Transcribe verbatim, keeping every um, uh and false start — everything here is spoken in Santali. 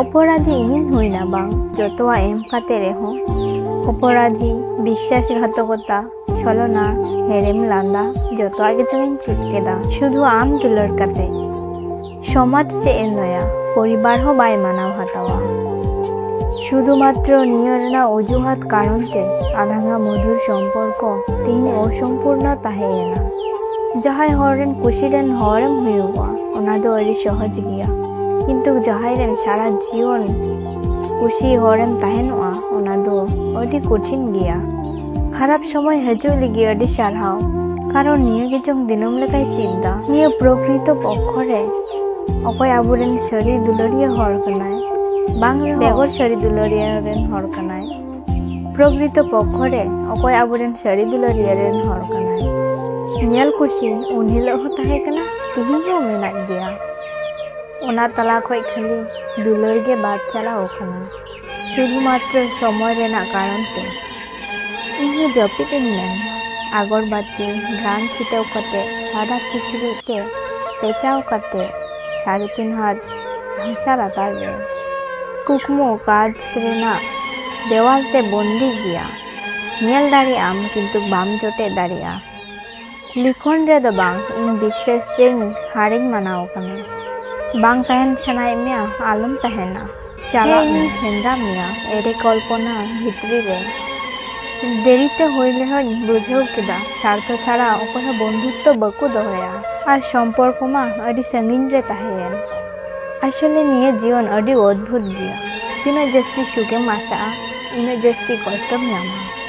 ᱚᱯᱚᱨᱟᱫᱷᱤ ᱤᱧᱤᱧ ᱦᱩᱭᱱᱟ ᱵᱟᱝ, ᱡᱚᱛᱚᱣᱟᱜ ᱮᱢ ᱠᱟᱛᱮ ᱨᱮᱦᱚᱸ᱾ ᱚᱯᱚᱨᱟᱫᱷᱤ, ᱵᱤᱥᱥᱟᱥᱜᱷᱟᱛᱚᱠᱚᱛᱟ, ᱪᱷᱚᱞᱚᱱᱟ, ᱦᱮᱲᱮᱢ ᱞᱟᱸᱫᱟ, ᱡᱚᱛᱚᱣᱟᱜ ᱜᱮ ᱪᱚᱝ ᱤᱧ ᱪᱮᱫ ᱠᱮᱫᱟ, ᱥᱩᱫᱷᱩ ᱟᱢ ᱫᱩᱞᱟᱹᱲ ᱠᱟᱛᱮ᱾ ᱥᱚᱢᱟᱡᱽ ᱪᱮᱫ ᱮ ᱞᱟᱹᱭᱟ, ᱯᱚᱨᱤᱵᱟᱨ ᱦᱚᱸ ᱵᱟᱭ ᱢᱟᱱᱟᱣ ᱦᱟᱛᱟᱣᱟ᱾ ᱥᱩᱫᱷᱩ ᱢᱟᱛᱨᱚ ᱱᱤᱭᱟᱹ ᱨᱮᱱᱟᱜ ᱚᱡᱩᱦᱟᱛ ᱠᱟᱨᱚᱱ ᱛᱮ ᱟᱞᱟᱝᱟᱜ ᱢᱚᱫᱷᱩᱨ ᱥᱚᱢᱯᱚᱨᱠᱚ ᱛᱮᱦᱮᱧ ᱚᱥᱚᱢᱯᱩᱨᱱᱚ ᱛᱟᱦᱮᱸᱭᱮᱱᱟ᱾ ᱡᱟᱦᱟᱸᱭ ᱦᱚᱲ ᱨᱮᱱ ᱠᱩᱥᱤ ᱨᱮᱱ ᱦᱚᱲᱮᱢ ᱦᱩᱭᱩᱜᱼᱟ, ᱚᱱᱟ ᱫᱚ ᱟᱹᱰᱤ ᱥᱚᱦᱚᱡᱽ ᱜᱮᱭᱟ, ᱠᱤᱱᱛᱩ ᱡᱟᱦᱟᱸᱭ ᱨᱮᱱ ᱥᱟᱨᱟ ᱡᱤᱭᱚᱱ ᱠᱩᱥᱤ ᱦᱚᱲᱮᱢ ᱛᱟᱦᱮᱱᱚᱜᱼᱟ, ᱚᱱᱟ ᱫᱚ ᱟᱹᱰᱤ ᱠᱚᱴᱷᱤᱱ ᱜᱮᱭᱟ᱾ ᱠᱷᱟᱨᱟᱯ ᱥᱚᱢᱚᱭ ᱦᱤᱡᱩᱜ ᱞᱟᱹᱜᱤᱫ ᱟᱹᱰᱤ ᱥᱟᱨᱦᱟᱣ, ᱠᱟᱨᱚᱱ ᱱᱤᱭᱟᱹ ᱜᱮ ᱪᱚᱝ ᱫᱤᱱᱟᱹᱢ ᱞᱮᱠᱟᱭ ᱪᱮᱫ ᱫᱟ᱾ ᱱᱤᱭᱟᱹ ᱯᱨᱚᱠᱨᱤᱛᱚ ᱯᱚᱠᱠᱷᱚ ᱨᱮ ᱚᱠᱚᱭ ᱟᱵᱚᱨᱮᱱ ᱥᱟᱹᱨᱤ ᱫᱩᱞᱟᱹᱲᱤᱭᱟᱹ ᱦᱚᱲ ᱠᱟᱱᱟᱭ, ᱵᱟᱝ ᱨᱮᱦᱚᱸ ᱵᱮᱜᱚᱨ ᱥᱟᱹᱨᱤ ᱫᱩᱞᱟᱹᱲᱤᱭᱟᱹ ᱨᱮᱱ ᱦᱚᱲ ᱠᱟᱱᱟᱭ᱾ ᱯᱨᱚᱠᱨᱤᱛᱚ ᱯᱚᱠᱠᱷᱚ ᱨᱮ ᱚᱠᱚᱭ ᱟᱵᱚᱨᱮᱱ ᱥᱟᱹᱨᱤ ᱫᱩᱞᱟᱹᱲᱤᱭᱟᱹ ᱨᱮᱱ ᱦᱚᱲ ᱠᱟᱱᱟᱭ᱾ ᱧᱮᱞ ᱠᱩᱥᱤ ᱩᱱ ᱦᱤᱞᱳᱜ ᱦᱚᱸ ᱛᱟᱦᱮᱸ ᱠᱟᱱᱟ, ᱛᱤᱦᱤᱧ ᱦᱚᱸ ᱢᱮᱱᱟᱜ ᱜᱮᱭᱟ᱾ ᱚᱱᱟ ᱛᱟᱞᱟ ᱠᱷᱚᱡ ᱠᱷᱟᱹᱞᱤ ᱫᱩᱞᱟᱹᱲ ᱜᱮ ᱵᱟᱫ ᱪᱟᱞᱟᱣ ᱟᱠᱟᱱᱟ, ᱥᱩᱫᱷᱩ ᱢᱟᱛᱨᱚ ᱥᱚᱢᱚᱭ ᱨᱮᱱᱟᱜ ᱠᱟᱨᱚᱱ ᱛᱮ᱾ ᱤᱧ ᱦᱚᱸ ᱡᱟᱹᱯᱤᱫ ᱤᱧ ᱢᱮ, ᱟᱜᱚᱨᱵᱟᱛᱤ ᱜᱷᱨᱟᱱ ᱪᱷᱤᱴᱟᱹᱣ ᱠᱟᱛᱮ, ᱥᱟᱫᱟ ᱠᱤᱪᱨᱤᱡ ᱛᱮ ᱯᱮᱪᱟᱣ ᱠᱟᱛᱮ, ᱥᱟᱲᱮ ᱛᱤᱱ ᱦᱟᱛ ᱦᱟᱥᱟ ᱞᱟᱛᱟᱨ ᱨᱮ᱾ ᱠᱩᱠᱢᱩ ᱠᱟᱸᱪ ᱨᱮᱱᱟᱜ ᱫᱮᱣᱟᱞ ᱛᱮ ᱵᱚᱱᱫᱤ ᱜᱮᱭᱟ᱾ ᱧᱮᱞ ᱫᱟᱲᱮᱭᱟᱜ ᱟᱢ, ᱠᱤᱱᱛᱩ ᱵᱟᱢ ᱡᱚᱴᱮᱫ ᱫᱟᱲᱮᱭᱟᱜᱼᱟ᱾ ᱞᱤᱠᱷᱚᱱ ᱨᱮᱫᱚ ᱵᱟᱝ, ᱤᱧ ᱵᱤᱥᱥᱟᱹᱥ ᱨᱮᱧ ᱦᱟᱨᱤᱧ ᱢᱟᱱᱟᱣ ᱠᱟᱱᱟ᱾ ᱵᱟᱝ ᱛᱟᱦᱮᱱ ᱥᱟᱱᱟᱭᱮᱫ ᱢᱮᱭᱟ, ᱟᱞᱚᱢ ᱛᱟᱦᱮᱱᱟ᱾ ᱪᱟᱞᱟᱜ ᱦᱮᱸ, ᱢᱮ᱾ ᱤᱧ ᱥᱮᱸᱫᱽᱨᱟ ᱢᱮᱭᱟ ᱮᱲᱮ ᱠᱚᱞᱯᱚᱱᱟ ᱵᱷᱤᱛᱨᱤ ᱨᱮ᱾ ᱫᱮᱨᱤᱛᱮ ᱦᱩᱭ ᱨᱮᱦᱚᱸᱧ ᱵᱩᱡᱷᱟᱹᱣ ᱠᱮᱫᱟ, ᱥᱟᱨᱛᱷᱚ ᱪᱷᱟᱲᱟ ᱚᱠᱚᱭ ᱦᱚᱸ ᱵᱚᱱᱫᱷᱩᱛᱛᱚ ᱵᱟᱠᱚ ᱫᱚᱦᱚᱭᱟ᱾ ᱟᱨ ᱥᱚᱢᱯᱚᱨᱠᱚ ᱢᱟ ᱟᱹᱰᱤ ᱥᱟᱺᱜᱤᱧ ᱨᱮ ᱛᱟᱦᱮᱸᱭᱮᱱ᱾ ᱟᱥᱚᱞᱮ ᱱᱤᱭᱟᱹ ᱡᱤᱭᱚᱱ ᱟᱹᱰᱤ ᱚᱫᱵᱷᱩᱛ ᱜᱮᱭᱟ᱾ ᱛᱤᱱᱟᱹᱜ ᱡᱟᱹᱥᱛᱤ ᱥᱩᱠᱮᱢ ᱟᱥᱟᱜᱼᱟ, ᱤᱱᱟᱹᱜ ᱡᱟᱹᱥᱛᱤ ᱠᱚᱥᱴᱚᱢ ᱧᱟᱢᱟ᱾